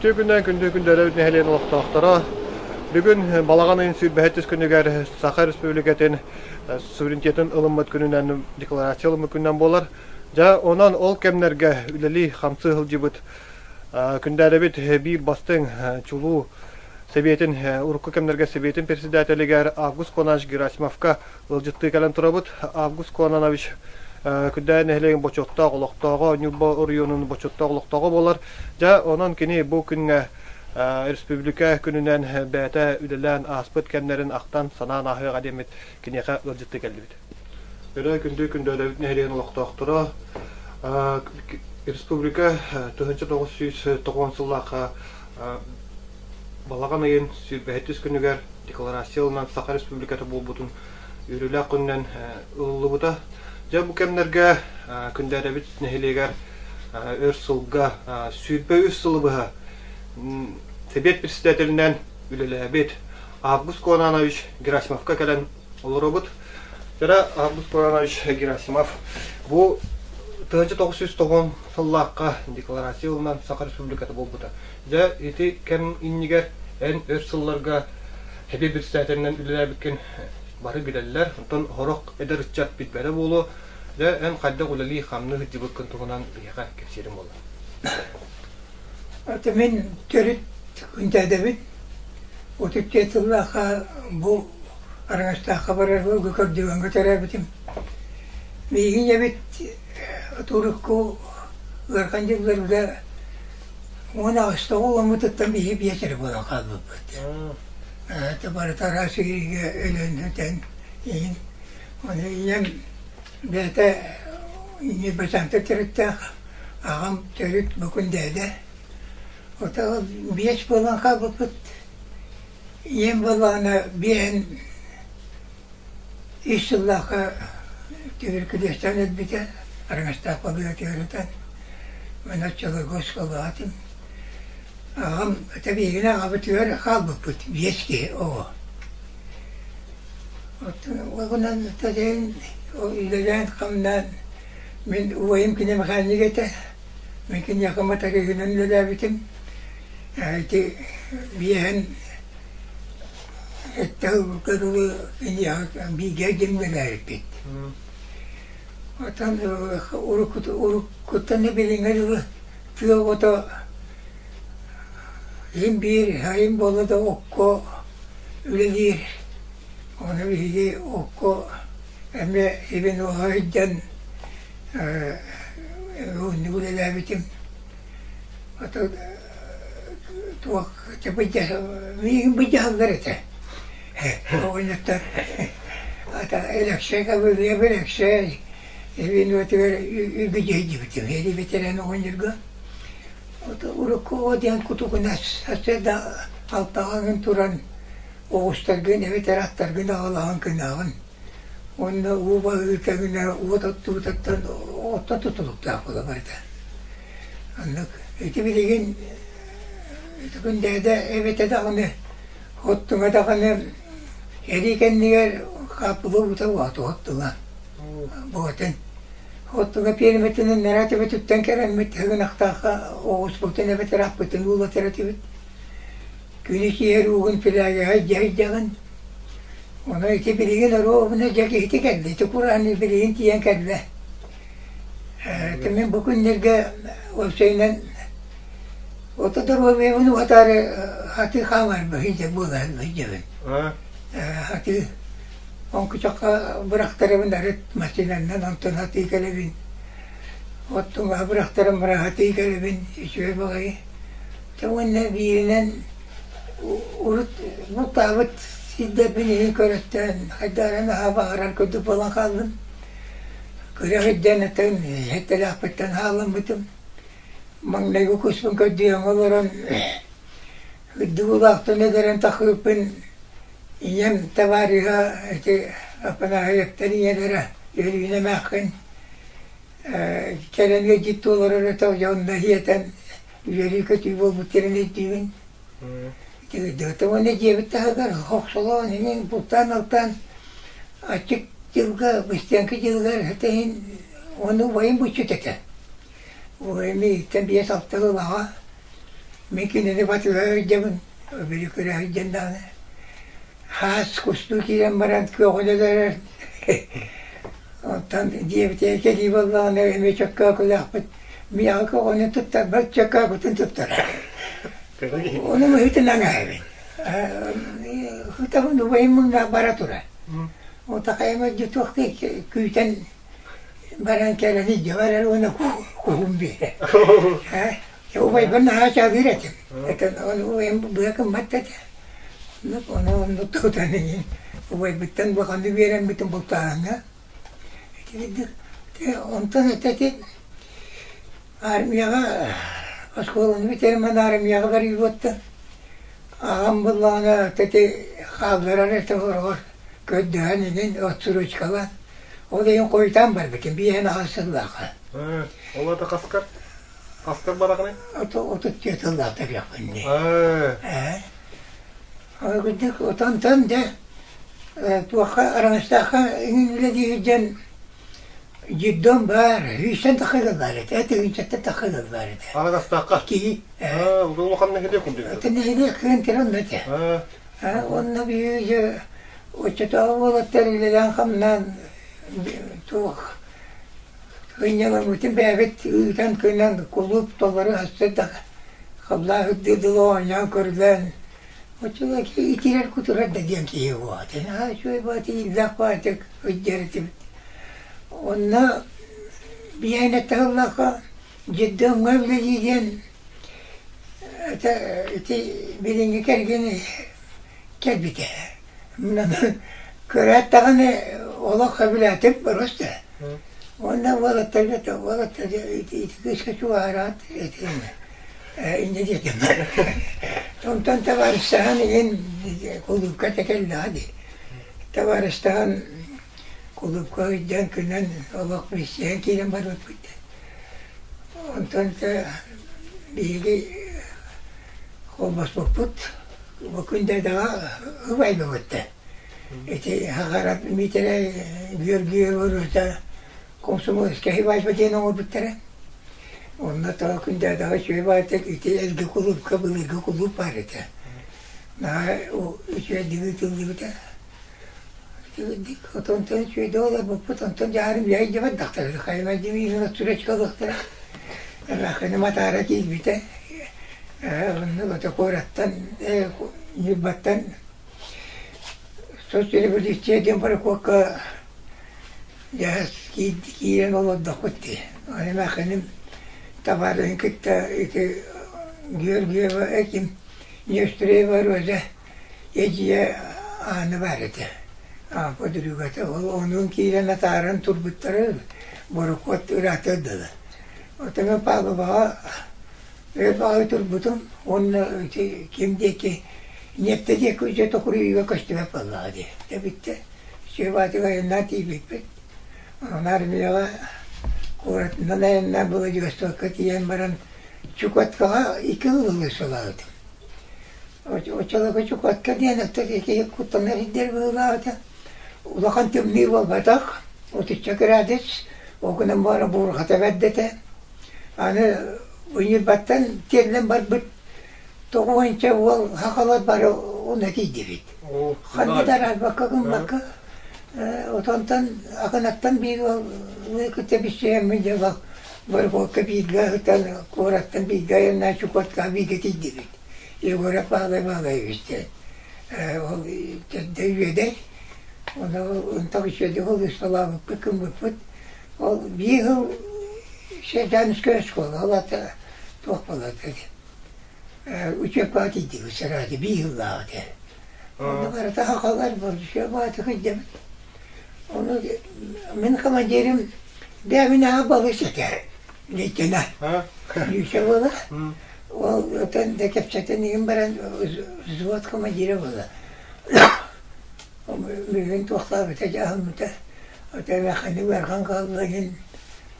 Үтүө күннээн күндү күндэлэбит нэһилиэгин олохтоохторо. Бүгүн балаҕан ыйын сүүрбэһитис күнүгэр Саха Республикатын суверенитетын ылыммыт күнүнэн декларация ылыммыт күнүнэн буолар. Дьэ, онон ол кэмнэргэ үлэлии хамсыы сылдьыбыт Күндээдэбит биир бастыҥ чулуу Сэбиэтин урукку кэмнэргэ Сэбиэтин председателигэр Август Конович Герасимовка ыалдьыттыы кэлэн турабыт. Август Кононович Күндээдэ нэһилиэгин бочуоттаах олохтооҕо, Ньурба оройуонун бочуоттаах олохтооҕо буолар. Дьэ, онон кини бу күҥҥэ республика күнүнэн бэйэтэ үлэлээн ааспыт кэмнэрин ахтан, санаан ааһыаҕа диэммит киниэхэ ыалдьыттыы кэллибит. Өрө күндү Күндээдэбит нэһилиэгин олохтоохторо республика 1990 сыллаахха балаҕан ыйын сүүрбэһитис күнүгэр декларация ылынан Саха Республиката буолбутун үөрүүлээх күнүнэн ылыллыбыта. Дьэ бу кэмнэргэ Күндээдэбит нэһилиэгэр өр сылга 23 сылы быһа Сэбиэт председателинэн үлэлээбит Август Кононович Герасимовка кэлэн олоробут. Кыра Август Кононович Герасимов бу 1990 сыллаахха декларация ылынан Саха Республиката буолбута. Дьэ, ити кэм иннигэр эн өр сылларга Сэбиэт председателинэн үлэлээбиккин бары билэллэр. Онтон сорох эдэр ыччат билбэтэ буолуо. Дьэ, эн хайдах үлэлии-хамныы сылдьыбыккын туһунан биһиэхэ кэпсиэриҥ буолла. Ата мин төрүт Күнтээдэбин. 34 сыллаахха бу Араҥастаахха барар уолга көрдүгэҥҥэ төрөөбүтүм. Миигин ийэбит урукку ыарахан дьылларга 18 оҕоломмутуттан биһиги биэс эрэ буолан хаалбыппыт. Это барыта араас ыарыыга өлөн-сүтэн иһин. Ону ийэм бэйэтэ Ньурбачаантан төрүттээх, аҕам төрүт бу Күндээдэ. Ото биэс буолан хаалбыппыт. Ийэм буоллаҕына биэһин үс сыллаахха туберкулезтаан өлбүтэ, Араҥастаах балыыһатыгар ытан. Мин оччолорго оскуолаҕа этим. Аҕам тэбиэһинэ аҕабытыгар хаалбыппыт, биэс киһи оҕо. Оттон уолунан тэрээн үлэлээн-хамнаан мин убайым кини механик этэ. Мин киниэхэ моториһынан үлэлээбитим. Ити биэһин сэттэ сылга дылы киниэхэ бииргэ дьиҥнэлээбиппит. Оттон уруккуттан да билиҥҥэ дылы тыа оҕото иһин биир сайын буолла да окко үлэлиир. Ону биһиги окко эмиэ ибин уоһа сылдьан уһуннук үлэлээбитим. Ото туох миигин былдьаһаллар этэ. Оҕонньоттор ата Элэксэй Гаврильев Элэксэй Ивановтыгар үгүдьэйдибитим. Эри бэтэрэн оҕонньорго. Урукку оҕо диэн кутугунас сарсыарда алтаҕаҥын туран оҕустаргын эбэтэр аттаргын аҕалаҕын кынаҕын. Уонна уу баһыыта гына уот оттуутуттан оттон тутулуктаах буола барда. Оннук ити билигин ити күндээдэ эбэтэ даҕаны оттуҥа даҕаны эрии кэннигэр хааппыла уута уота оттуҥа буотун оттуҥа пиэрмэтинэн нара төбөтүттэн кэрэммит ыгынахтаахха оҕуспутун эбэтэр аппытын уулатар этибит. Күнү киэһэр уугун флягаҕа дьайдаҕын. Ону ити билигин оруобуна дьэ киһити кэллэ, ити курааны билигин тиийэн кэллэ. Э, мин бу күннэргэ уопсайынан ото доруобуйабын уһатаары хатыы хаамар быһыйда буолан быһыйдабын. Хатыы оҥкучахха бырахтарабын арыт массыынаннан онтон хатыы кэлэбин. Оттуҥаһа бырахтаран баран хатыы кэлэбин үчүгэй баҕайы. Дьэ уонна бииринэн урут бултаабыт сирдэрбин иһин көрөттөөн хайдах эрэ наһаа баҕарар курдук буолан хааллым. Күрэх ирдээн этэн сэттэлээхпиттэн хаалламмытым. Маҥнайгы куспун көрдүөҥҥэ олорон үрдүк улаахтан өлөрөн тахыыппын ийэм табаарыһа ити Апанаһыйаттан ийэлэрэ Өлүүнэ эмээххин кэлэн ыалдьыттыы олорор этэ дьэ онно иһиэтэн үөрүү-көтүү буолбуттарын өйдүүбүн. Ити уонна дьиэбит таһыгар хохсолоон иҥин бултаан-алтаан аччык дьылга, быстыаҥка дьылыгар иһин уонна убайым булчут этэ. Убайым миигиттэн биэс-алта сыл аҕа. Мин кинини батыһа сылдьабын, били көрө сылдьан даҕаны. Хаас кустуу киирэн баран көҕүлэлэрэр. Онтон диэбитигэр кэлии буоллаҕына эмиэ чөккөөкүлээхпит. Миэхэ көҕүнү туттарбат, чөккөөкүтүн туттарар. Ону быһыытынан аһабын. Ытабын убайым муҥнаах бара турар. Отакайым дьэ туох күүтэн баран кэлэн илдьэ барар уонна куһум биэрэр. Убайбын наһаа чаалыыр этим. Это убайым быа гыммат да этэ. Ону оннук тутан иһин убайбыттан буханы биэрэммитин бултааһыҥҥа. Онтон это Армияҕа оскуоланы бүтэрэн армияҕа барыыбыттан аҕам буллаҕына ити хаалларар этэ хороҕор көрдөһөн иһин отсрочкалаан ол иһин хойутаан барбытым биэһин аҕыс сыллаахха. Ол ата хаскар? Хаскар бараҕыный? 34 сыллаах төрүөхпүн дии. Ээ. Ол курдук отонтон дьэ туохха Араҥастаахха иҥин үлэлии сылдьан Детдом баар, сүүстэн тахса ыал баар этэ, тыһыынчаттан тахса ыал баар этэ. Араҥастаахха? Киһи. Улахан нэһилиэк курдук. Это нэһилиэк кыын тирэн этэ. Онно биһиги оччотооҕу уолаттар үлэлээн-хамнаан туох сынньаламмытын бэйэбит ыытан кыынан кулууп толору сырдах халлаах үрдү дылы оонньоон көрүлээн оччолор итирэр кутурар да диэн киһи буолла. Наһаа үчүгэй баҕайы иллээх баҕайытык сылдьар этибит. Онно биээнэ тахыллахха детдомҥа үлэлии диэн это ити билиҥҥи кэргэни кэлбитэ. Көрөөт даҕаны олох сөбүлээтим просто. Уонна уолаттарга уолаттар ити кыыска чугаһараат этим инньэ диэтим. Онтон табаарыстаһан иһин кулуупка кэллэҕэ дии. Табаарыстаһан кулуупка өйдөөн күнэн олох билсиһэн киирэн барбыппыт. Онтон биһиги холбоспуппут бу күн даҕа ыбайбыбыт Ити Хагарат Миитэрэй Георгиев урута комсомольскай ыбайба диэн оҥорбуттара. Онно тоҕо күндээдэҕэ үчүгэй баайтык ити эргэ кулуупка былыргы кулууп баар этэ. Наһаа үчүгэйдик ыытыллыбыта. Отонтон үчүгэйдик олорбуппут, онтон дьаарым дьайдыбат дахтар. Хайма туречка ылыахтара. Рахыны Матаара киирбитэ. Онно ото куораттан, Ньурбаттан соцреволюция диэн парокуокка дьэ киирэн олордохпут дии. Аны Махиным табаарыһын кытта ити Георгиева этим Неустроева Роза эдьиийэ аана баар этэ. Подругата ол онуун киирэн атааран турбуттара борокуот ыраатыар дылы. Оттон Павловаҕа өр баҕайы турбутум уонна ити ким диэки ньиэптэ диэки дьэ токуруйууга көстүбэт буоллаҕа дии. Дьэ бүттэ. Сүөбаатыгар айаннаан тиийбиппит. Онон армияҕа куоратынан айаннаан Владивостокка тиийэн баран Чукоткаҕа икки ыллыы сылаабытым. Оччолорго Чукотка диэн киһи куттанар сирдэр быһыылаах этэ. Улахан тымныы буолбатах, отучча кыраадыс, ол гынан баран буурҕата бэрт этэ. Аны Ньурбаттан тиэллэн барбыт тоҕуонча уол сахалар бары онно тиийдибит. Ханна да араарбакка гыммакка, отонтон Акынаттан биир уол кытта билсиһэммин дьэ Борбуокка бииргэ сытан куораттан бииргэ айаннаан Чукоткаҕа бииргэ тиийдибит. Егоров Павел Иванович диэн ол төрдө Үөдэй. Ону ынтах үчүгэйдик ылыысталаабыппыт, гыммыппыт. Ол биир сыл Сэрдээнискэй оскуола, ол аата туох буолар учебкаҕа тиийдибит сараати биир сыллаах этэ. Онно барыта сахалар Бордюсева кырдьабыт. Ону мин командирым бэйэбин аҕа балыс этэ лейтенант. Люся буола. Ол отон да кэпсэтэн иһин баран взвод командира буола. Бүгүн туохтаабыта дьаһаммыта. Ото эмээххини ыарахан хаалла иһин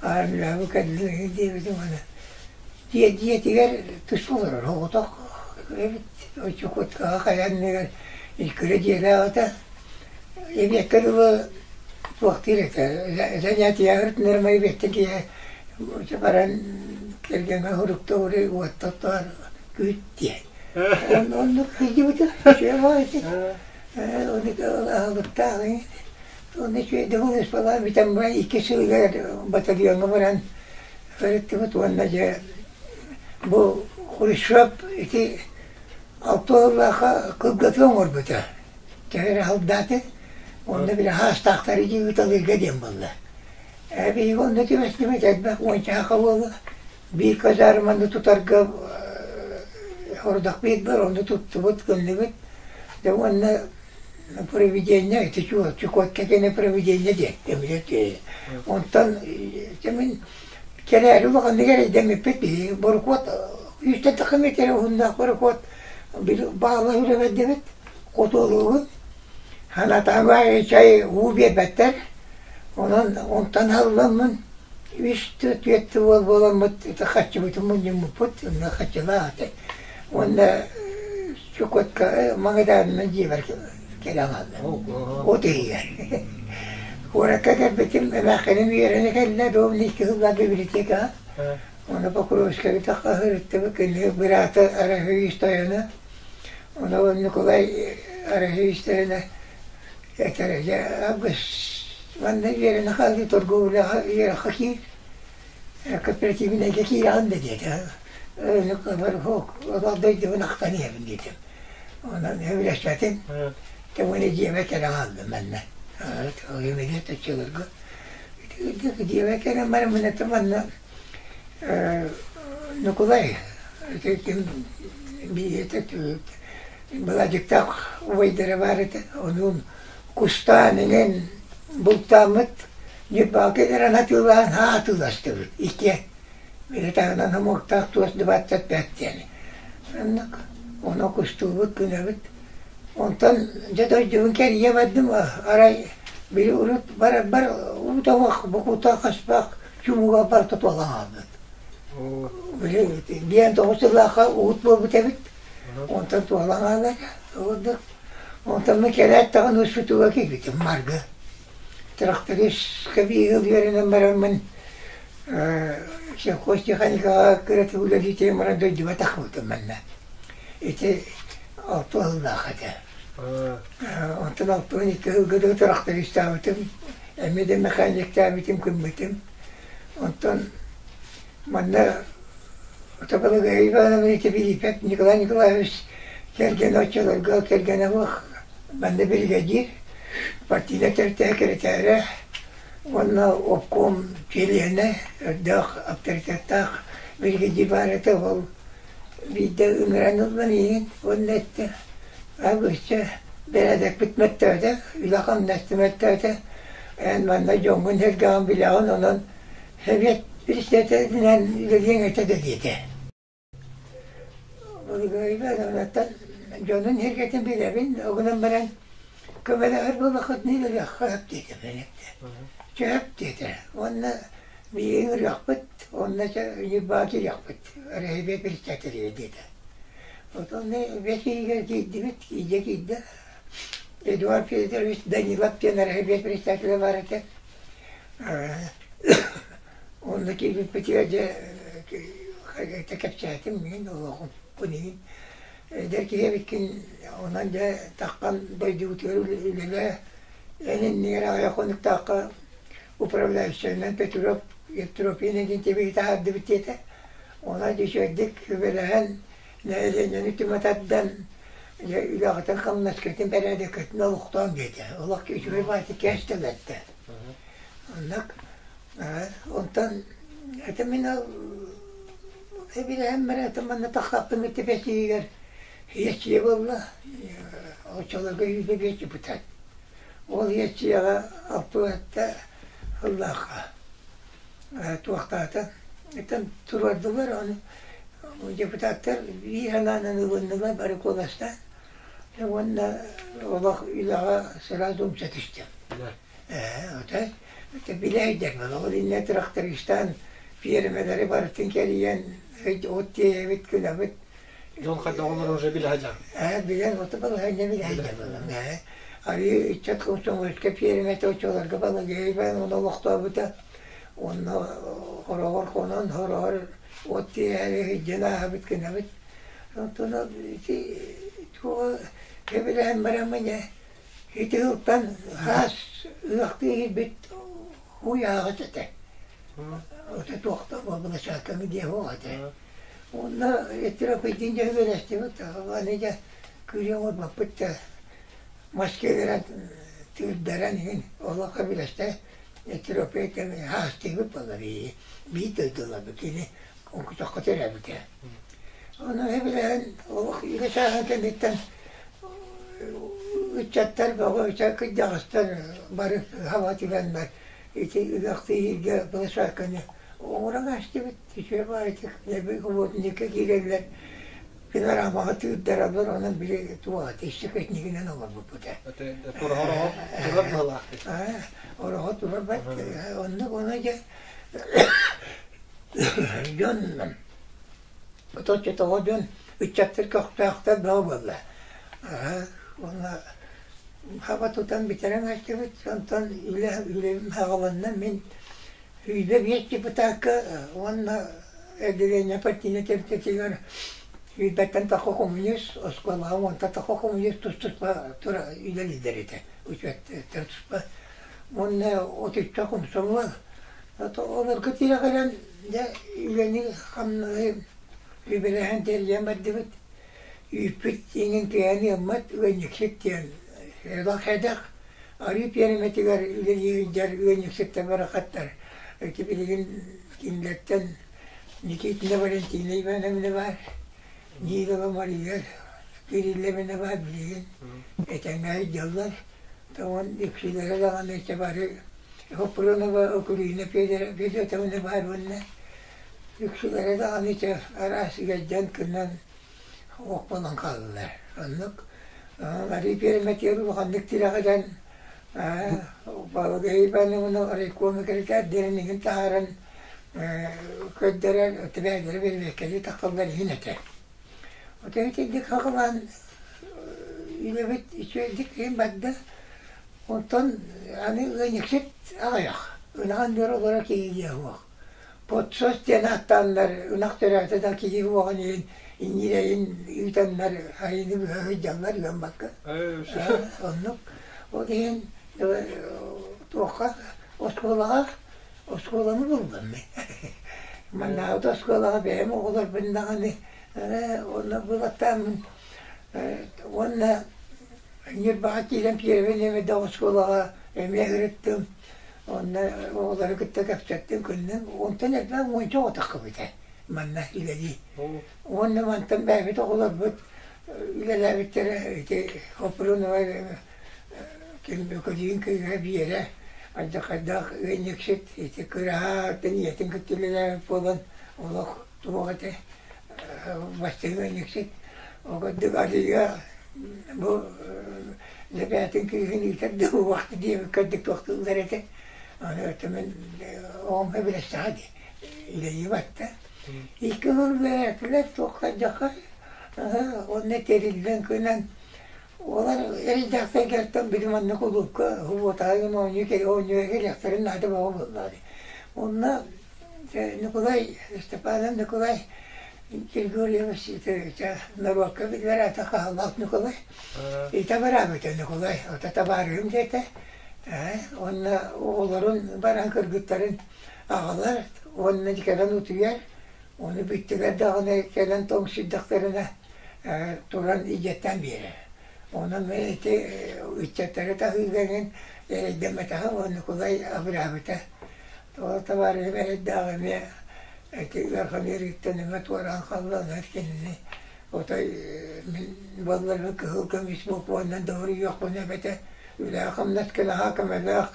армияҕа кэллин иһин диэбитим аны дьиэ дьиэтигэр туспа олорор оҕотох эбит Чукоткаҕа хайа анныгар иккирэ дьиэлээх этэ эбиэккэ дылы туохтуур этэ занятиеҕа ырытыннарым эбиэттэн киэһэ баран кэргэҥҥэ суруктуур уоттар. Күүт диэн. Оннук сылдьыбыта. Үчүгэй баҕайытык. Ону аһылыктаах Онно үчүгэйдик улууспалаан бүтэн баран икки сылыгар батальоҥҥа баран ырыттыбыт уонна дьэ бу Хрущев ити алта сыллаахха кылгатыы оҥорбута. Төһө эрэ халдааты. Онно били хаастаахтары дии ыыталыырга диэн буолла. Ээ биһиги онно түбэстибит элбэх уончаха буола. Биир казарманы тутарга сорудах биэрбэр онно туттубут, гынныбыт. Дьэ уонна проведение ити Чукотка кэнэ проведение диэн эмилет Онтон мин кэлээри улаханнык эрэйдэммиппит биһиги борокуот үстэн тахса миэтэрэ уһуннаах борокуот баала үлэбэрдибит хотуолуубут ханатаабай чай уу биэрбэттэр онон онтон халламмын үс түөрт уол буоламмыт ити хаччыбытын мунньуммуппут онно хаччылаах этэ уонна Чукотка Магаданынан дьиэбэр кэлэн хаалла от иһигэр куоракка кэлбитим эмээххиним үөрэнэ кэллэ ровно икки сыллаах библиотекаҕа Ону Покровскайга тахха сырыттыбыт кини быраата Арахиевич тойоно ону Николай Арахиевич тойоно этэр дьэ Август манна үөрэнэ хаалыы торговляҕа үөрэххэ киир кооперативнайга киирэҕин да диэтэ олох дойдубун ахтан иһэбин диэтим онон сөбүлэспэтим уонна дьиэбэр кэлэн хааллым манна оччолорго дьиэбэр кэлэн баран манна Ньукулай ким Быладьыктаах убайдара баар этэ онуун кустаан иҥэн бултааммыт Ньурбаҕа кэлэрэн атыылаан атыыластыбыт иккиэн били таһынан хомуоктаах туос 25 диэн оннук ону кустуубут гынабыт Онтон дьэ дойдубун кэрийэ бардым, арай били урут барарбар уу тоҥох, букута хаспах чумуга барыта туолан хаалбыт. Били 59 сыллаахха уут буолбут эбит. Онтон туолан хаалар. Курдук. Онтон мин кэлээт даҕаны успутуга киирбитим Марга. Трактористка биир үөрэнэн бараммын сельхозтехникаҕа кыратык үлэлии баран дойдубар тахсыбытым манна. Ити алта сыллаах этэ. Онтон 62 сылга дылы трактористаабытым, эмиэ да механиктаабытым, гыммытым. Онтон манна Табалыгай Иванович Филиппов Николай Николаевич кэргэнэ оччолорго кэргэнэ суох манна биригэдьиир, партийнай тэрилтэ секретарэ уонна обком чилиэнэ, өрдөөх авторитеттаах биригэдьиир баар этэ ол Биирдэ ыҥыран ылла миигин уонна эттэ: «Августя, бэрээдэкпит мөлтөөтө, үлэ-хамнас да мөлтөөтө, эн манна дьоҥҥун-сэргэҕин билэҕин, онон сэбиэт председателинэн үлэлиэҥ этэ да» диэтэ. Ивановнаттан дьонун-сэргэтин билэбин, ол гынан баран көмөлөһөр буоллаххытына үлэлиэххэ сөп диэтэ Сөп диэтэ уонна Биһиги ырыахпыт, онно Ньурбаҕа киириэхпит, Эрэһибиэ председателигэр диэтэ. Отон бэс ыйыгар киирдибит, киирдэ киирдэ. Эдуард Федорович Данилов диэн Эрэһибиэ председателэ баар этэ. Онно киирбиппитигэр дьэ кэпсээтим мин олоҕум иһин. Эдэр киһи эбиккин, онон дьэ таххан дойдубутугар үлэлээ, эн иннигэр аҕыйах хонуктаахха управляющайынан Петров Евтропин диэн тибиги таһаардыбыт диэтэ. Онон үчүгэйдик сүбэлэһэн, нэһилиэнньэни түмэ тардан, үлэҕитин-хамнаскытын, бэрээдэккитин олохтоон диэтэ. Олох үчүгэй баайы кээстэлэрдэ. Оннук. Онтон это мин ол эбилэһэн баран манна тахсаппын кытта бэсиигэр иэччийэ буолла. Оччолорго үүнэ биэс депутат. Ол иэччийэҕэ алтыһатта ыллаахха туохтаата итэн туруордулар ону депутаттар биир санаанан ылыннылар бары куоластаан уонна олох үлэҕэ сразу умса түстүм. Ээ, ото билэ сылдьар ол иннинэ трактористаан фермэлэри барытын кэрийэн от тиэйэбит гынабыт Дьон хайдах олорор уже билэ сылдьар. Ээ, билэн, ото балаһыанньа билэ сылдьар буоллум. Ээ, арыы ыччат комсомольскай пиэрмэтэ оччолорго балагыай ону олохтообута. Онно хороҕор хонон, хороҕор от тиэйээри сылдьан ааһабыт гынабыт. Онтон ити туоҕа кэбилэһэн бараммын дьэ ити сылтан хаас ыһыахтыы киирбит уйааҕыт этэ. Ото туохта былачаакканы диэ суох этэ. Уонна Трофейдиин дьэ үөрэтибит, аны дьэ кыырыа оҥорбоппут да мас киэрэн тыырдаран иһин олоххо билэстэ Трофей хаастыыбыт буолла биһиги биир дойдуларбыт кини оҥкучахха төрөөбүтэ. Ону билэһин олох үлэ чааһын кэнниттэн ыччаттар бөҕө ыччат кырдьаҕастар бары хаба түгэннэр ити ыһыахтыырга быласаакканы оҥорон аастыбыт үчүгэй баҕайытык нервы холодильникка киирэллэр панорамаҕа тыырдараллар онон били туох истэкэтнигинэн олорбуппут ээ. Турар быһылаах Ороҕо турар бат оннук ону дьэ Дьон оччотооҕу дьон ыччаттар көхтөөхтөр бөҕө буолла. Уонна хаба тутан бүтэрэн астыбыт. Онтон үлэ үлэбин аҕаланна мин 105 депутакка уонна отделение партийнай тэрилтэтигэр сүүрбэттэн тахса коммунист, оскуолаҕа уонтан тахса коммунист тус-туспа тура үлэлииллэр этэ. Учуоттар туспа. Уонна отучча комсомол Олорго тирэҕирэн дьэ үлэни-хамнаһы үбүлэһэн тэрийэн бардыбыт. Үүппүт иҥин түһэн ыаммат ыанньыксыт диэн элбэх арыы пиэрмэтигэр үлэлии сылдьар ыанньыксыттар барахаттар. Ити билигин кинилэртэн Никитина Валентина Ивановна баар, Нилова Мария Кирилловна баар билигин этэҥҥэ сылдьаллар. Тоҕон үксүлэрэ даҕаны ити бары Хоппуруонова Акулина Федотовна баар уонна үксүлэрэ даҕаны чэ араас ыалдьан кыннан ох буолан хааллылар. Оннук Мария Пиэрмэтигэр улаханнык тирэҕирэн Павел Ивановна райком секретарь иһин таһааран көрдөрөр түбээлэри бэрэбиэркэлии тахсаллар иһин этэ. Оттон итинник хаҕылаан үлэбит үчүгэйдик иһин барда. Онтон аны ыанньыксыт аҕыйах, ынаҕын үөр олоро киһи суох. Подсос диэн ааттааннар ынах төрөөтө да киһи уоҕун иһин иҥиирэйин ыытаннар айыыны быһа сылдьаллар ыаммакка. Оннук. Ол иһин туохха оскуолаҕа оскуоланы буллум мин. Маннааҕыта оскуолаҕа бэйэм оҕолорбун даҕаны онно булаттааммын уонна Ньурбаҕа киирэн Первый нүөмэрдээх оскуолаҕа эмиэ сырыттым. Онно оҕолору кытта кэпсэттим, кынным. Онтон элбэх уонча оҕо таххыбыта манна үлэлии. Уонна мантан бэйэбит оҕолорбут үлэлээбиттэрэ ити Хопрунова ким Бөкөлүүн кыыһа Биэрэ алдьархайдаах ыанньыксыт ити кыраһааттан ийэтин кытта үлэлээбит буолан олох туох этэ бастыҥ ыанньыксыт. Ол курдук Алия Бу лэбээтин кыыһын иитэр да уохта диэбиккэ кырдьык туохтууллар этэ. Аны өтөмүн оҕом сөбүлэстэҕэ дии. Үлэлии барда. Икки сыл үлэлээтилэр туоххайдахха уонна тэриллэн кынан олар эрэйдээхтэргэртэн били манна кулуупка субуотаҕа оонньуу оонньууга кэлиэхтэрин наада бөҕө буоллаҕа дии. Онно Николай Степанов Николай Григорьевич норуокка биллэр аата Хаһаллаах Ньукулай. Итэ бараабыта Ньукулай, ото табаарыһым диэтэ. Уонна оҕолорун баран кыргыттарын аҕалар уонна кэлэн утуйар. Ону бүттүлэр даҕаны кэлэн тоҥсуйдахтарына туран илдьэттэн биэрэр. Онон мин ити ыччаттары таһыыга иҥин эрэйдэммэтэҕим уонна Ньукулай абыраабыта. Тоҕо табаарыһым эрэйдээх эмиэ ити ыарахан ыарыыттан эмэ туораан хаалла, онон кинини отой мин буолларбын кыһыл көмүс бокуонунан доһуруйуохпун эбэтэ үлэҕэ-хамнаска наһаа көмөлөөх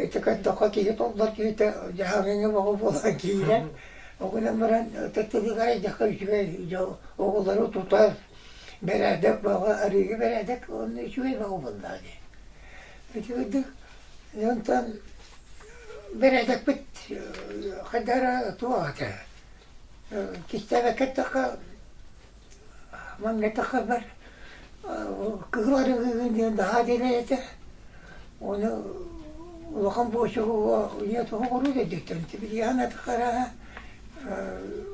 ити көрдөххө киһи толлор киһитэ дьаһалыҥҥа бөҕө буолан киирэр. Ол гынан баран тылыгар айдахха үчүгэй оҕолору тутар бэрээдэк бөҕө, арыыга бэрээдэк уонна үчүгэй бөҕө буоллаҕа дии. Ити курдук онтон Бэрээдэкпит хайдах эрэ туох этэ кистээбэккэ эттэххэ маҥнай таххарбар кыһыл арыгыгын диэн наһаа дэлэй этэ ону улахан буочугуга ийэ туох оҥоруу диэбиттэрин билиэҕин атаххара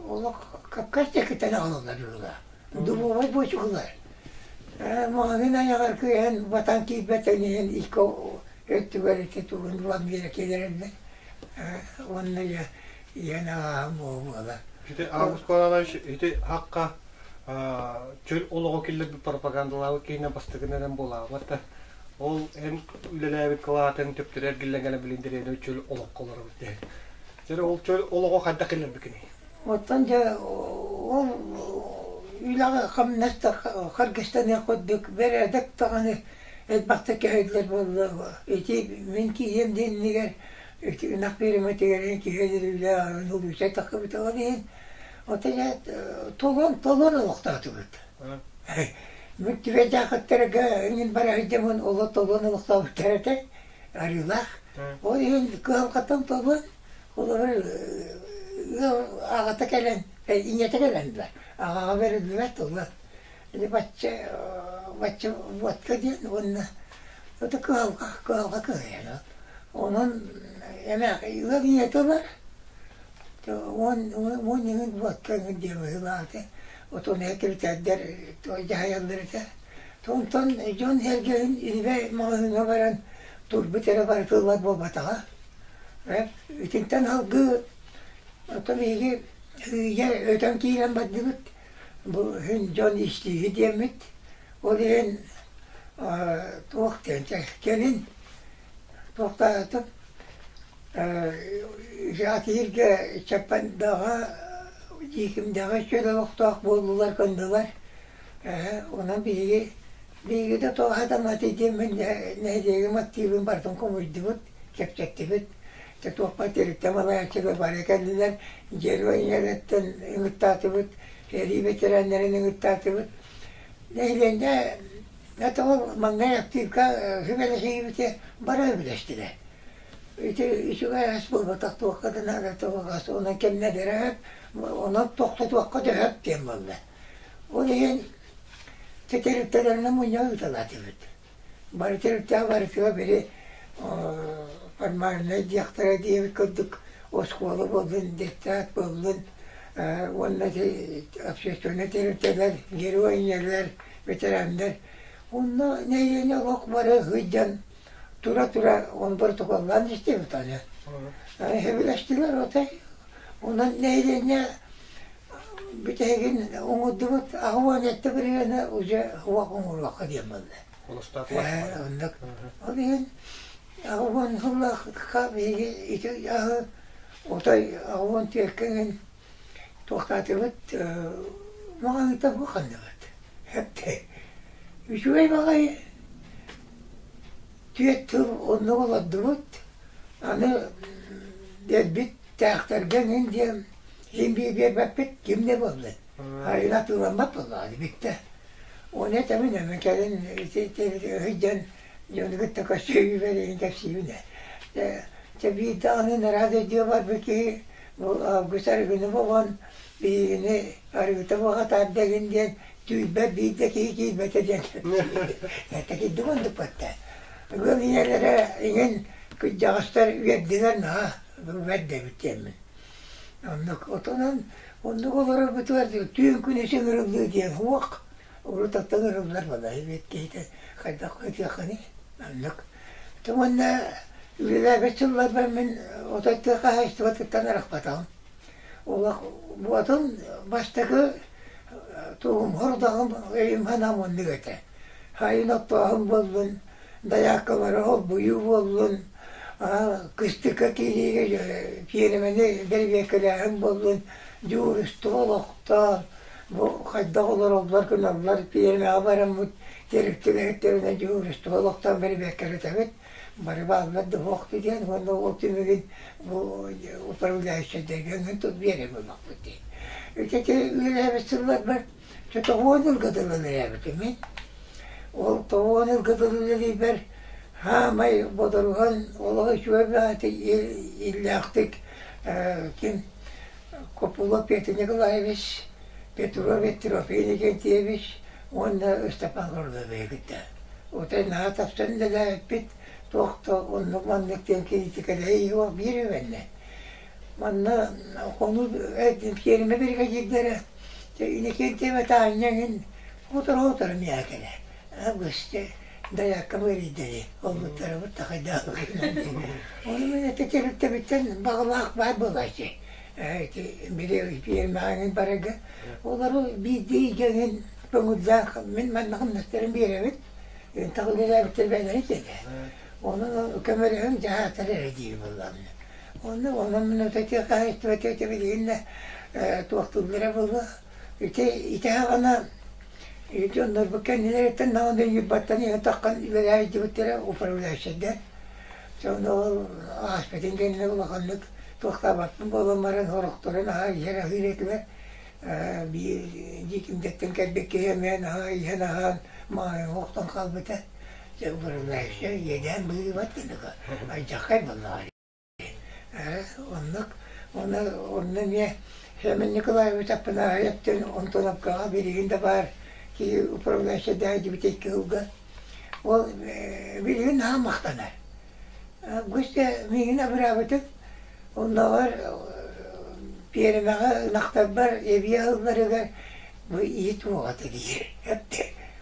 олох Кавказ диэкиттэн аҕалаллар быһыылаах. Дубовай буочукалар. Маҕаһыын айаҕар кыайан батан киирбэтэн иһин икки өттүгэр ити тугун булан биэрэ кэлэрэллэр. Уонна ийэн аҕаһым буола. Ити Август Николаевич ити хакка чөл олоҕу киллэрбит пропагандалаабыт киһинэн бастакынан буолаабат да ол эн үлэлээбит кылаатын төптөрө эргиллэн кэлэн билин дэриэбинэ чөл олоххо олоробут диэн. Дьэ ол чөл олоҕу хайдах киллэрбиккиний? Оттон дьэ ол үлэҕэ хамнас да харгыстаныах курдук бэрээдэк даҕаны элбэхтик кэһиллэр буолла. Ити мин киһиэм диэннигэр ити ынах биэримэтигэр киһи үлэ улууса тахсыбыта ол иһин оттон дьэ толон толон олохтоотубут. Мин түбэйдээхиттэргэ иҥин бара сылдьаммын оло толон олохтообуттар этэ арыылаах. Ол иһин кыһалҕаттан толон Холобур, ыал аҕата кэлэн, ийэтэ кэлэн да, аҕаҕа бэриллибэт тылла. Ити бачча, бачча водка диэн уонна это кыһалҕа, кыһалҕа кыһыйан. Онон эмээх ыал ийэтэ ылар, уон иҥин водка иҥин диэн быһыылаах этэ. Отон секретардар дьаһайаллар этэ. Онтон дьон сэргэһин илбэ маҕаһыыҥҥа баран турбут эрэ барыта ылар буолбатаҕа. Итинтэн салгыы оттон биһиги сыыйа өтөн киирэн бардыбыт. Бу иһин дьон истииһи диэммит. Ол иһин туох диэн кэлин туохтаатым Атииргэ Чаппандаҕа Дьиикимдэҕэ чөл олохтоох буоллулар кыннылар. Онон биһиги биһиги да туох сатамматый диэммин нэһилиэгим активын барытын хомуйдубут. Чэпчэттибит. Дьэ туохпар тэрилтэ малаайаччылар бары кэллилэр, герой ийэлэртэн ыҥыртаатыбыт, сэрии бэтэрээннэрин ыҥыртаатыбыт. Нэһилиэнньэ это ол маҥнай активка сүбэлэһиибитэ бары сөбүлэстилэр. Ити үчүгэй ас буолбатах туохха да наадата суох ас, онон кэмнэлэрэ онон тохтотуохха да сөп диэн буолла. Ол иһин тэрилтэлэринэн мунньах ыыталаатыбыт. Бары тэрилтэҕэ барытыгар били формальнай диэхтэрэ диэбит курдук оскуола буоллун, детсад буоллун уонна общественнай тэрилтэлэр, герой ийэлэр, ветераннар онно нэһилиэнньэ олох бары сылдьан тура-тура он протоколлаан истибит аны. Сөбүлэстилэр отой. Онон нэһилиэнньэ Бүтэһигин оҥордубут 87 бырыһыана уже уох оҥоруохха диэн буолла. Оннук. Ол иһин 80 сыллаахха биһиги ити аһы отой 84 иһин туохтаатыбыт маҕаһыыта бу ханныбыт. Үчүгэй баҕайы түөрт тыл оннук олордубут. Аны дэлбит тээхтэргэ иҥин диэн Син биир биэрбэппит, ким да буоллун. Арыгы атыыламмат буоллаҕа бүттэ. Ону этэбин эмэ кэлин ити сылдьан дьону кытта көрсүһүүбэр иһин кэпсиибин ээ. Чэ биир даҕаны нараас өйдүө барбыт киһи бу август арыгыны бобон биһигини арыгыта буоҕатаарда игин диэн түүрбэт биир да киһи киирбэтэ диэн кэпсиир. Оннук батта. Ыал ийэлэрэ иҥин кырдьаҕастар үөрдүлэр наһаа бэрт диэммин. Оннук отонон оннук олорорбутугар түүн күнүс ыҥырыллыы диэн суох. Урут оттон ыҥырыллар балай эбит киһитэ хайдах ытыаххыный? Оннук. Уонна үлэлээбит сылларбар мин отой тыа хаһаайыстыбатыттан арахпатаҕым. Олох буотун бастакы тугум хорудаҕым өйүм санаам оннук этэ. Сайын оттооһун буоллун, дайааккалары холбуйуу буоллун, кыстыкка киириигэ пиэримэни бэрэбиэркэлээһин буоллун, дьуурустуба олохтоон, бу хайдах олороллор гыналлар пиэримэҕэ бараммыт тэрилтэлэриттэринэн дьуурустуба олохтоон бэрэбиэркэлэтэбит, бары бааллар да суох диэн уонна ол түмүгүн бу управляющайдарга ыҥыран тут биэрэр буоллахпыт дии. Ити үлэлээбит сылларбар Чэ тоҕуон ылга дылы үлэлээбитим мин. Ол тоҕуон ылга дылы үлэлиирбэр саамай бодоруһан олох үчүгэй баҕайытык иллээхтик ким Копулов Петр Николаевич, Петров Трофим Иннокентьевич уонна Ыстапаан Горловы кытта. Отой наһаа тапсан үлэлээбиппит, туох да оннук-маннык диэн кириитикэлэһии суох биир үгэннэ. Манна хонуу пиэрмэ биригэдьиирдэрэ. Дьэ Иннокентьева Таанньа эҥин сотору-сотору миэхэ кэлэ. Августе дайааккам ыарыйда олбуттарабыт такайдаабыккынан Ону мин ити тэрилтэбиттэн баҕалаах баар буолааччы. Ити били пиэрмэҕэ барарга олору биирдии дьоҥун көҥүллээх мин манна хамнастарын биэрэбит. Ынтах үлэлээбиттэр бэйэлэрин киэнэ. Онон көмөлөһөн дьаһаатар эрэ диир буоллаҕына. Онно онон мин ити хаһаайыстыбата ити билигин да туохтууллара буолуо. Ити ити аҕана дьоннорбут кэннилэриттэн наҕана Ньурбаттан иһэн таххан үлэлээбиттэрэ управляющайдар. Сону ол ааспытын кэннэ улаханнык туохтаабаппын буолан баран сорохторун аһаа иһэр аһыыр этилэр. Биир Дьиикимдэттэн кэлбит киһи эмиэ наһаа иһэн аһаан маайыҥа охтон хаалбыта. Дьэ управляющай иэдээн быыбат гыныга алдьархай буоллаҕа Оннук онно онно эмиэ Семен Николаевич Аппанаһаевтыын Антоновкаҕа билигин да баар киһи управляющайдаах дьибит икки сылга. Ол билигин наһаа махтанар. Гостя миигин абыраабытын оннооҕор пиэримэҕэ ынахтарбар эбии аһылларыгар бу иһит уоҕата диир.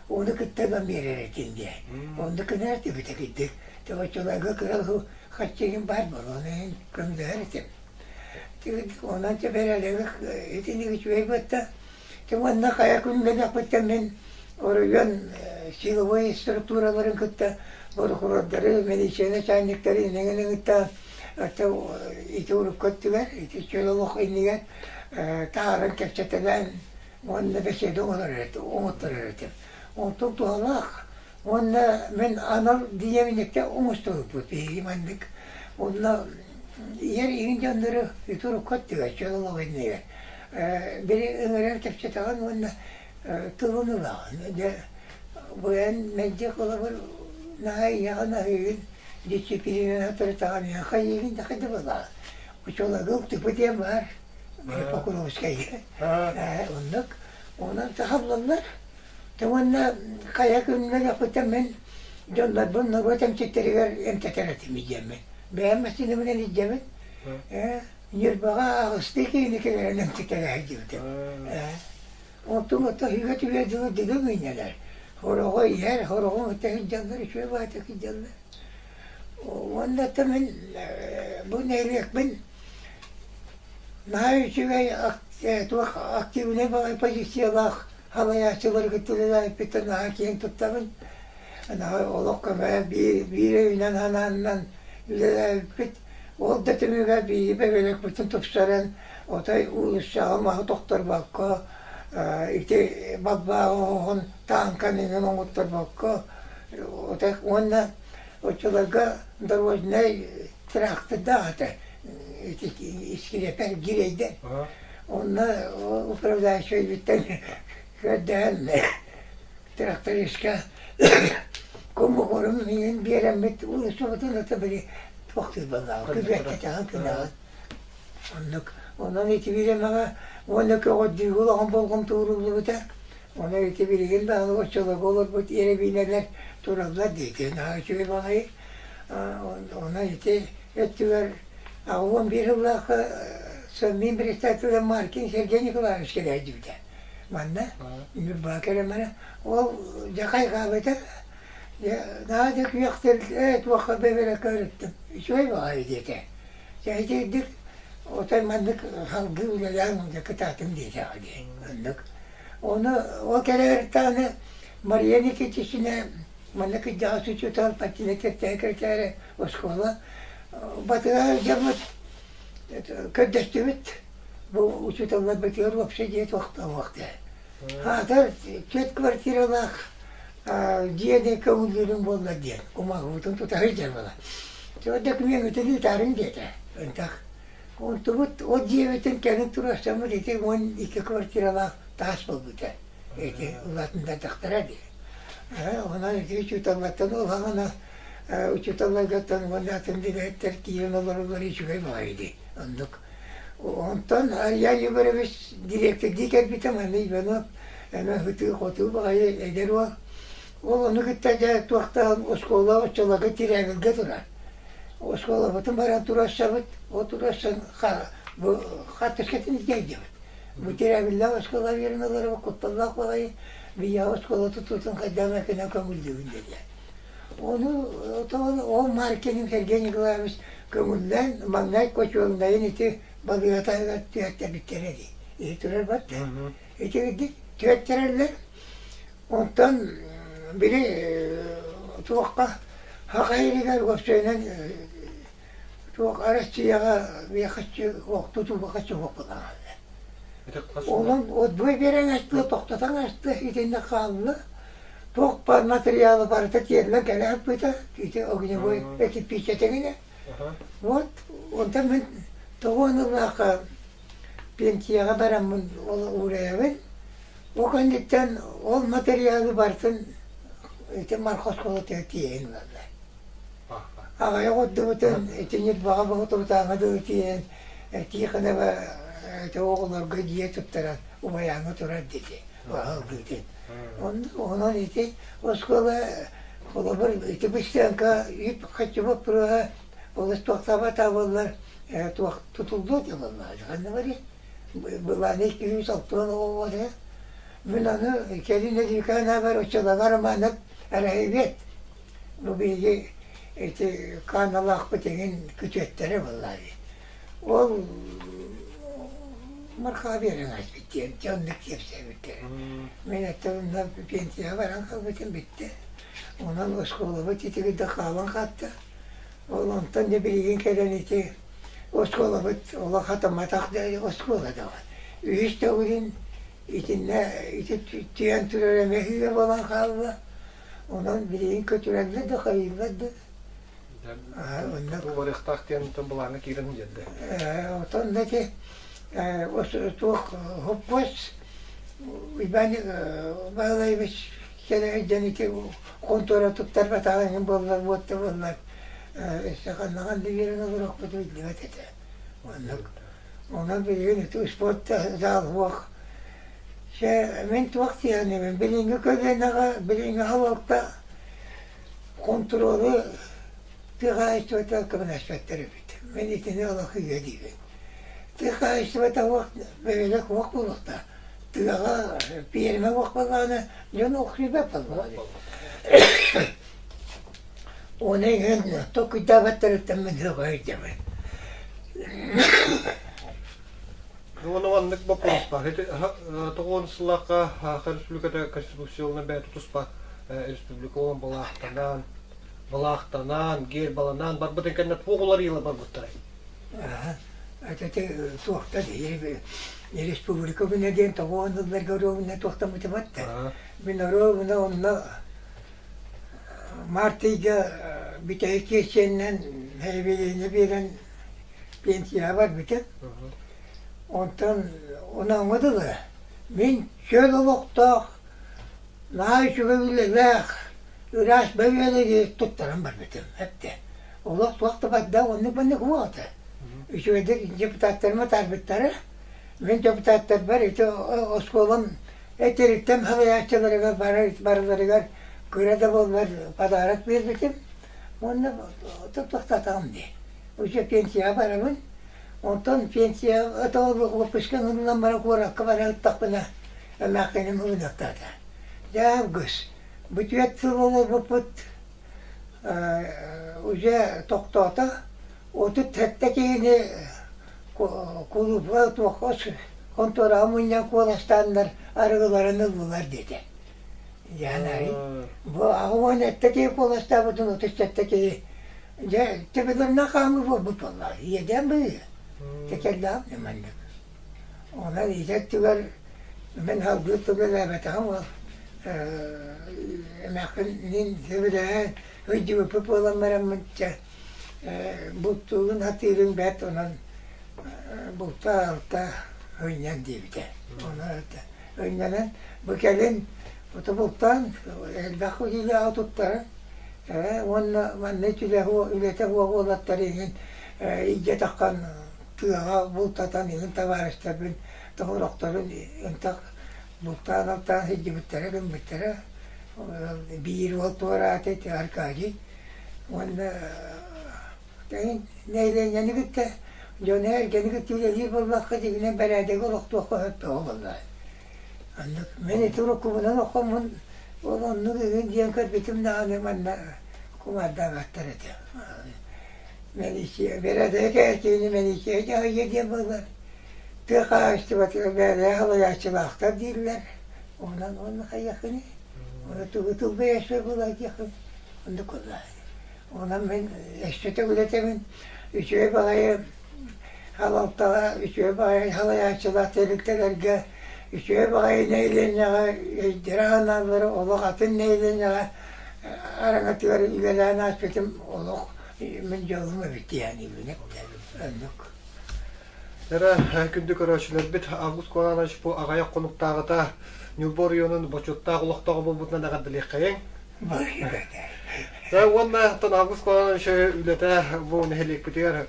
Ону кытта ылан биэрэр этим диэн. Онно гынар этибит кырдьык. Оччолорго кыра харчыгын баар буолуон иһин көмөлөһөр этим. Онон бэрэлэги итинник үчүгэй буолта. Уонна хайа күннэнэхпиттэн мин оройуон силовой структураларын кытта прокурордары, милиция начальниктары иннигин кытта ити урукку өттүгэр, ити чөл олох иннигэр таһааран кэпсэтэлээн уонна бэсиэдэ оҥотторор этим. Онтон туһалаах уонна мин анал диэминекте оҥостубуппут биһиги маннык онно иһэр иһин дьоннору ити урукку өттүгэр чөл олох иннигэр били ыҥыран кэпсэтэҕин уонна тылын ылаҕын. Дьэ бу эн мэлдьи холобур наһаа ийэҕин аһыыгын дисциплинаны тырытаҕын хайыыгын да хайда буоллаҕа. Учуолагыл тупу диэн баар Покровскайга. Оннук. Онон сахаллаллар. Уонна хайа күннэр мин дьоннорбун норуот эмчиттэригэр эмтэтэр этим илдьэммин. Бэйэм массыынабынан илдьэбин. Ньурбаҕа аҕыстыы киһини кэлэрин эмтэтэрэ сылдьыбытым. Онтум ото үгэ түгэ дылы дыгын үүннэлэр. Хороҕо иһэр, хороҕун кытта сылдьаллар, үчүгэй баҕайытык сылдьаллар. Уонна мин бу нэһилиэкпин Наһаа үчүгэй туох активнай баҕайы позициялаах салайааччылары кытта үлэлээбиппиттэн наһаа киэн туттабын. Наһаа олох көмө биир, биир өйүнэн санааннан үлэлээбиппит. Ол да түмүгэ биһиги бөһүөлэкпитин тупсаран, отой уулуссаҕа маһы тохторбокко, ити балбааҕы оһоҕун тааҥканы иҥэн оҥотторбокко, отой уонна оччолорго дорожнай тыраахтырдаах этэ ити искириэпэр гирэйдэр онно управляющайбыттан көрдөһөн трактористка кумукурум миигин биэрэммит уулуссабытын ата били туохтуур буоллаҕа күбүөккэтэҕин күнэҕин оннук онон ити бириэмэҕэ уонна көҕөрдүүгү улахан болҕомто ууруллубута онон ити билигин даҕаны оччолорго олорбут эрэбиинэлэр тураллар диэки наһаа үчүгэй баҕайы Онон ити өттүгэр 81 сыллаахха Совмин председателэ Маркин Сергей Николаевич кэлээдьибитэ. Манна Ньурбаҕа кэлэн баран ол дьэ хайҕаабыта наһаа да күөхтэр ээ туохха бэбэрэккэ ырыттым үчүгэй баҕайы диэтэ. Дьэ итирдик отой маннык салгыы үлэлээн дьэ кытаатым диэтэҕэ дии оннук. Ону ол кэлээриттаҕына Мария Никитична Манна кырдьаҕас учуутал партийнай кэпсээн оскуола батыһа дьоммут көрдөстүбүт. Бу учууталларбытыгар уопсай дьиэ туохтаах диye. Хаатар түөрт квартиралаах дьиэни көҥүллүүрүҥ буоллар диэн кумааҕыбытын тута сылдьар буолан. Докумуоҥҥутун ыытаарыҥ диэтэ. Ынтах. Онтубут ол дьиэбитин кэлин туруорсаммыт ити 12 квартиралаах таас буолбута. Ити улаатыннардахтара дии. Онон ити учууталлартан улаҕана учууталларгаттан уонна атын үлэһиттэр киирэн олороллор үчүгэй баҕайы дии. Оннук. Онтон Илья Егорович дириэктэрдии кэлбитэ манна Иванов эмэ ытыы-хотуу баҕайы эдэр уол. Ол ону кытта дьэ туохтаан оскуола оччолорго тирээбилгэ турар. Оскуолабытын баран туруорсабыт, ол туруорсан бу хартыскатын илдьэ сылдьабыт. Бу тирээбиллээх оскуола биэрэн олорор кутталлаах баҕайы биһиэхэ оскуола тутуутун хайдах эмэ гынан көҥүллүүбүн диэтэ. Ону ол Маркинин Сергей Николаевич көҥүллээн маҥнай хочуолунайын ити балыыһа таһыгар түһэртэрбиттэрэ дии. Ити турар батта. Ити үрдүк түһэртэрэллэр. Онтон били туохха Саха сиригэр уопсайынан туох Россияҕа тутууга чугаппытаҕа. Онон отбой биэрэн астыа, тохтотон астыа итиннэ хаалла. Туох баар материала барыта тиэллэн кэлэ сыппыта, ити огневой кирпииччэтигинэ. Вот, онтон мин тоҕо ыллаахха пенсияҕа бараммын ол уурайабын. Ол кэнниттэн ол материалы барытын ити Марха оскуолатыгар тиэйэн ылаллар. Аҕыйах ордубутун ити Ньурбаҕа Боотурутааҥҥа дылы тиийэн Тихонова ити оҕолорго дьиэ туттаран Убайааҥҥа турар диэки аһыллыытын. Онон ити оскуола холобур ити быстыаҥка үп харчы боппуруоһа олус туохтаабата буоллар туох тутуллуо этэ буоллаҕа ханна барыай былааны иккиһин солтуон оҕо этэ мин аны кэлин Эдьиикаанабар оччолорго Романов эрэһибиэт Бу биһиги ити Кааналаахпыт эҥин күтүөттэрэ буоллаа дии. Ол Мархаа биэрэн ааспыт диэн дьэ оннук кэпсээбиттэрэ. Мин эттэ онно пенсияҕа баран хаалбытым бүттэ. Онон оскуолабыт итигит да хаалан хаатта. Ол онтон дьэ билигин кэлэн ити оскуолабыт олох хатамматах да оскуола даҕаны. Үһүс төгүлүн итиннэ ити түһэн турар эмэ үһүө буолан хаалла. Онон билигин көтүрэллэр да хайыыллар да. Онно барыахтаах диэн былааҥҥа киирэн диэрдэ. Отон да ити туох хоппуос Иван Баһылаевич кэлэ дьэн ити хонтуора туттарбатаҕа иһин буоллар буотта буоллар өссө ханнаҕан да биэрэн олоруохпут биллибэт этэ. Оннук. Онон билигин ити спорт зал суох. Чэ, мин туох диэхинибин, билиҥҥи көлүөнэҕэ, билиҥҥи халалта хонтуруолу тыа хаһаайыстыбата көмөлөспөттөр эбит. Мин итини олох үһүө диибин. Тыа хаһаайыстыбата уох, бөһүөлэк уох буолуохтаах. Тыаҕа пиэрмэ уох буоллаҕына, дьон охсуйбат буоллаҕа дии. Оны иһин толкуйдаабаттарыттан мин һөҕө сылдьабын. Уонна маннык боппуруос баар. Ити тоҕуон сыллаахха Саха Республиката конституционнай бэйэтэ туспа республика буолан былаахтанаан, былаахтанаан, гербаланаан барбытын кэннэ туох уларыйыылар барбыттарай? Ити туохтан республика күнэ диэн тоҕуон ылларга оруобуна туохтаммыта батта. Мин оруобуна онно март ыйга бүтэһик киэсиэннэн заявление биэрэн пенсияҕа барбытым. Онтон онооҥҥо дылы мин чөл олохтоох, наһаа үчүгэй үлэлээх, ыраас бөһүөлэги туттаран барбытым эттэ. Олох туох да барда оннук-маннык суох этэ. Үчүгэйдик депутаттарым атаарбыттара. Мин депутаттарбар ити оскуолам этэриттэн салайааччыларыгар барыларыгар кыра да буоллар подарок биэрбитим. Уонна тохтотоҕум дии. Уже пенсияҕа барабын. Онтон пенсияҕа выпуска ылынан баран куоракка бара ыттахпына эмээххиним ылыныахтаата. Дьэ август. Бу түөрт сыл олорбуппут уже тохтоото. 37 киһини кулуупка туохха хонтуораҕа мунньан куоластааннар арыгыларын ыллылар диэтэ. Дьэ, бу 87 киһи куоластаабытын 37 киһи Дьэ, төбөлөрүнэн хаамыы буолбут буоллаҕа. Иэдээн быһыы. Тэкэллээх маннык. Онон ити өттүгэр мин салгыы тыллээбэтэҕим ол эмээххинниин сөбүлэһэн өйдүбүппүт буолан бараммын чэ бултуурун сатыырын бэрт онон булта-алта ынньан диэбитэ. Онон ынньанан бу кэлин ото бултаан элбэх үлэлээҕи туттаран Уонна манна үлэтэ суох уолаттар иһин илдьэ таххан тыаҕа бултатан иһин табаарыстарбын тоһорохторун ынтах бултаан-алтаан сылдьыбыттара гыммыттара. Биир уол туораата ити Аркадий. Уонна нэһилиэнньэни кытта Дьону эргэни кытта үлэлиир буоллахха дьиҥинэн бэрээдэги олохтуохха сөп бөҕө буоллаҕа. Оннук мин ити уруккубунан оххоммун ол оннук игин диэн көрбүтүм даҕаны манна кумаардаабаттар этэ. Мэлииссийэ бэрээдэги кэһэтиини мэлииссийэ дьаһайыа диэн буоллар тыа хаһаайыстыбатыгар бэйэлэрэ салайааччылаахтар дииллэр. Онон уонна хайыаххыный? Уонна тугу тылбай өссө буолар диэххин оннук буоллаҕа. Онон мин өссө төгүл этэбин, үчүгэй баҕайы салалтаҕа, үчүгэй баҕайы салайааччылаах тэрилтэлэргэ, үчүгэй баҕайы нэһилиэнньэҕэ өйдөрө-санаалара олох атын нэһилиэнньэҕэ араҥатыгар үлэлээн ааспытым олох мин дьолум эбит диэххин оннук. Эрэ күндү көрөөччүлэрбит Август Кононович бу аҕыйах хонуктааҕыта Ньурба оройуонун бочуоттаах олохтооҕо буолбутунан эҕэрдэлиэххэйиҥ. Уонна оттон Август Кононович үлэтэ бу нэһилиэкпитигэр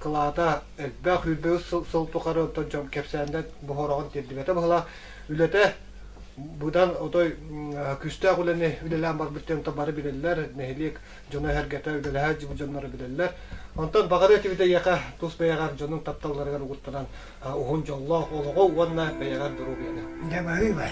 кылаата элбэх, 23 сыл тухары оттон дьон кэпсээннэ буһороҕун тиэрдибэтэ быһыылаах. Үлэтэ быдан отой күүстээх үлэни үлэлээн барбыт диэн бары билэллэр, нэһилиэк дьоно-сэргэтэ үлэлэһэ дьонноро билэллэр. Онтон баҕарыа этибит эйиэхэ тус бэйэҕэр дьонуҥ тапталларыгар угуттанан уһун дьоллоох олоҕу уонна бэйэҕэр доруобуйаны. Дьэ баһыыба.